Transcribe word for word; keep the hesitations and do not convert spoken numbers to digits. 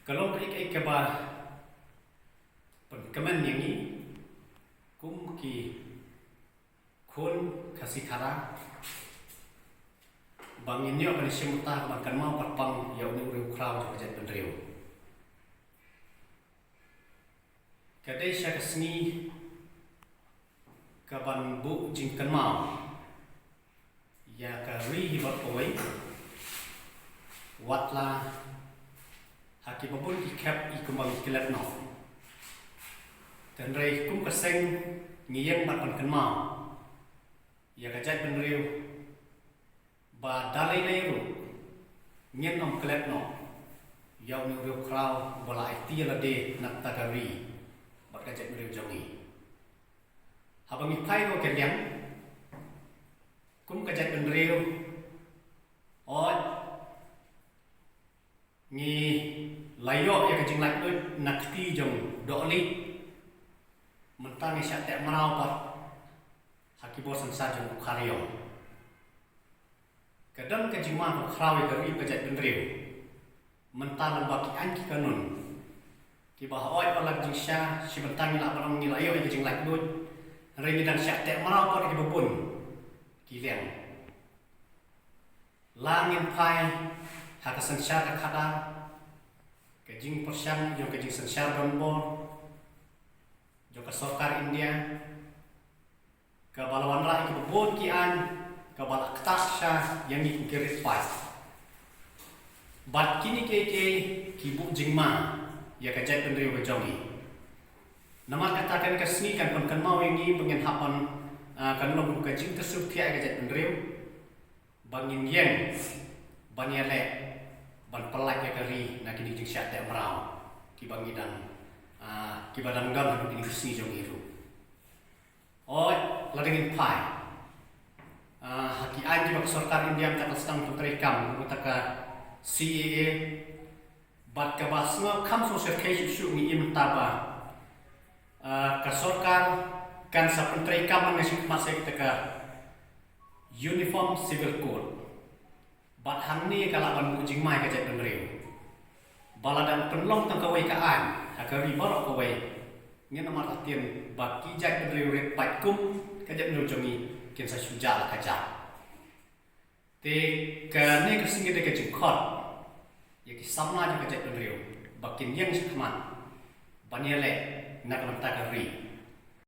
Ka long kaei kaei kaba pynkmen ïa ngi kum ki khun Khasi Khara ba ngin ïoh ban shim bynta ban kynmaw kyrpang ïa une u riewkhraw jong ka jaitbynriew. Ka dei sha ka sngi kaban buh jingkynmaw ïa ka ri hi baroh kawei, wat la ha kiba bun ki khep i kumba ngi klet noh. Hynrei kum ka seng ngi ïeng bad ban kynmaw ïa ka jaitbynriew ba da lei lei ruh ngin ym klet noh ïa une u riewkhraw uba la aiti ïa lade na ka bynta ka ri bad ka jaitbynriew jong ngi. Haba ngi phai ruh ka liang kum ka jaitbynriew, oi, ngi la ïoh ïa ka jinglaitluid na kti jong u Dohlieh, mynta ngi shah teh mraw pat ha ki bor synshar jong u Khariong. Ka don ka jingma ka khraw ïa ka ri ka jaitbynriew. Mynta lem bad ki aiñ ki kanun kiba hooid ba la jingshisha, shi bynta ngi lah ban ong ngi la ïoh ïa ka jinglaitluid, hynrei ngi dang shah teh mraw pat ïa kiba bun ki liang. La ngin phai ha ka synshar ka khadar, ka jingpyrshang jong ka jingsynshar donbor jong ka sorkar India, kaba la wanrah ïa kiba bun ki aiñ kaba la ktah sha ïa ngi kum ki riewpaid. Bad kine kiei kiei ki buh jingma ïa ka jaitbynriew ka jong ngi. Namar kata kane ka sngi kan pynkynmaw ïa ngi ba ngin hap ban, ah, kan long ka jingkyrsiew thiah ïa ka jaitbynriew, ba ngin ïeng ban ïaleh ban pyllait ïa ka ri na kine ki jingshah teh mraw kiba ngi dang, ah, kiba dang don ha kine ki sngi jong ngi ruh. Oi, lada ngin phai, ah, ha ki aiñ kiba ka sorkar India mynta ka la sdang pyntreikam, mynta ka C A A, bad kaba sngew kham sngewsih shuh shuh ngi ïohi mynta ba, ah, ka sorkar kan sa pyntreikam man ka shi khmat sha kita ka Uniform Civil Code. Bad hangne ka lah ban buh jingma ïa ka jaitbynriew. Ba lada pynlong tang kawei ka aiñ ha ka ri baroh kawei, ngin ym artatien ba ki jaitbynriew riewpaid kum ka jaitbynriew jong ngi kin sa shu jah la ka jah. Te kane ka sngi ka dei ka jingkhot ïa ki samla jong ka jaitbynriew ba kin ïeng shakhmat ban ïaleh na ka bynta ka ri.